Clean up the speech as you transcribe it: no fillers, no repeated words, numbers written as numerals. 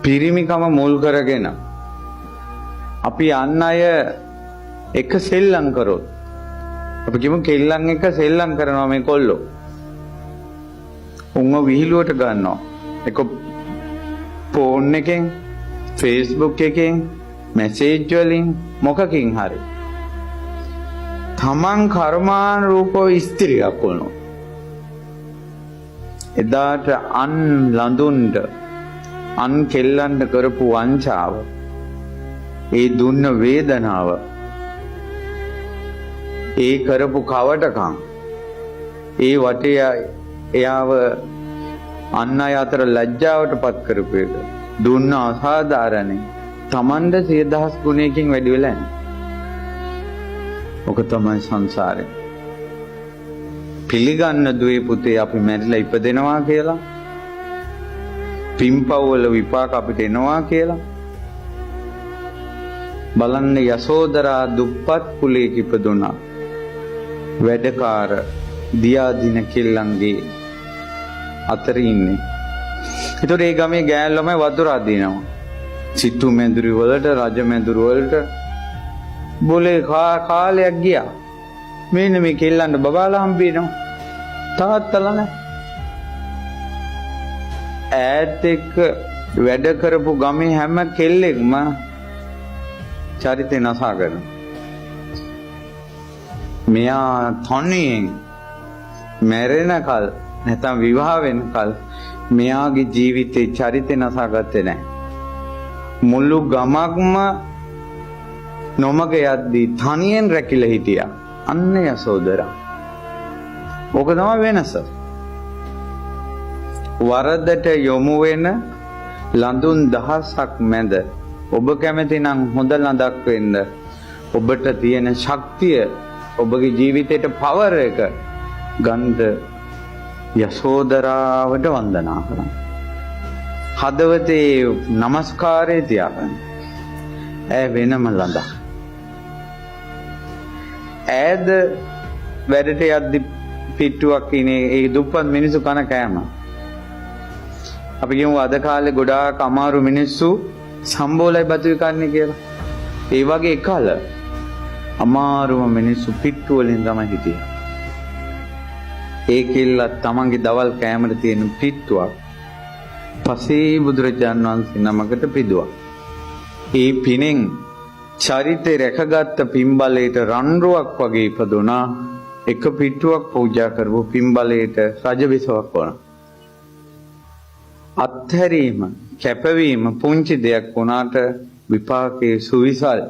පිරිමිකම මුල් කරගෙන අපි අන් අය එක සෙල්ලම් කරොත්, අපි කියමු කෙල්ලන් එක සෙල්ලම් කරනවා මේ කොල්ලෝ. උන්ව විහිළුවට ගන්නවා. එක ෆෝන් එකෙන්, ෆේස්බුක් එකෙන්, මැසේජ් වලින් මොකකින් හරි. තමන් කර්මානුරූපව ස්ත්‍රියක් වුණොත් එදාට අන් ලඳුන්ට අන් කෙල්ලන්ට කරපු වංචාව, ඒ දුන්න වේදනාව, ඒ කරපු කවටකම්, ඒ වටේ එයාව අන් අය අතර ලැජ්ජාවට පත් කරපු එක, දුන්න අසාධාරණේ තමන්ට සිය දහස් ගුණයකින් වැඩි වෙලා යනවා. ඔක තමයි සංසාරේ. පිළිගන්න දුවේ පුතේ, අපි මැරිලා ඉපදෙනවා කියලා. පින්පව් වල විපාක අපිට එනවා කියලා. බලන්න, යසෝදරා දුප්පත් කුලයක ඉපදුනා. වැඩකාර දියාදින කෙල්ලන්ගේ අතර ඉන්නේ. ඒතකොට ඒ ගමේ ගෑනු ළමයි වතුර අදිනවා. සිටු මැදුරු වලට, රජ මැදුරු වලට බොලේ කාලයක් ගියා. මෙන්න මේ කෙල්ලන්ට බබාලා හම්බ වෙනවා. තාත්තලා නැහැ. ඈත් එක්ක වැඩ කරපු ගමේ හැම කෙල්ලෙක්ම චරිතේ නසා කරනවා. මෙයා තනියෙන් මැරෙනකල් නැත්නම් විවාහ වෙනකල් මෙයාගේ ජීවිතේ චරිතේ නසා ගත්තේ නැහැ. මුළු ගමක්ම නොමග යද්දී තනියෙන් රැකිලා හිටියා. අන්න යසෝදරා. ඕක තමයි වෙනස. වරදට යොමු වෙන ලඳුන් දහසක් මැද ඔබ කැමති නම් හොඳ ලඳක් වෙන්න, ඔබට තියෙන ශක්තිය, ඔබගේ ජීවිතේට පවර් එක ගන්ධ යසෝදරාවට වන්දනා කරන්න. හදවතේ නමස්කාරය තියාගන්න. ඈ වෙනම ලඳක්. ඈද වැඩට යද්දි පිට්ටුවක් ඉනේ ඒ දුප්පත් මිනිස්සු කන කෑම. අපි කියමු අද කාලේ ගොඩාක් අමාරු මිනිස්සු සම්බෝලයි බතුයි කන්නේ කියලා. ඒ වගේ එකල අමාරුම මිනිස්සු පිට්ටු වලින් තමයි හිටියේ. ඒ කෙල්ලත් තමන්ගේ දවල් කෑමට තියෙන පිට්ටුවක් පසේ බුදුරජාන් වහන්සේ නමකට පිදුවා. ඒ පිනෙන් චරිතේ රැකගත්ත පින් බලයට රන්රුවක් වගේ ඉපදුනා. එක පිට්ටුවක් පූජා කරපු පින් බලයට රජ බිසවක් වුණා. අත්හැරීම, කැපවීම පුංචි දෙයක් වුණාට විපාකයේ සුවිසල්.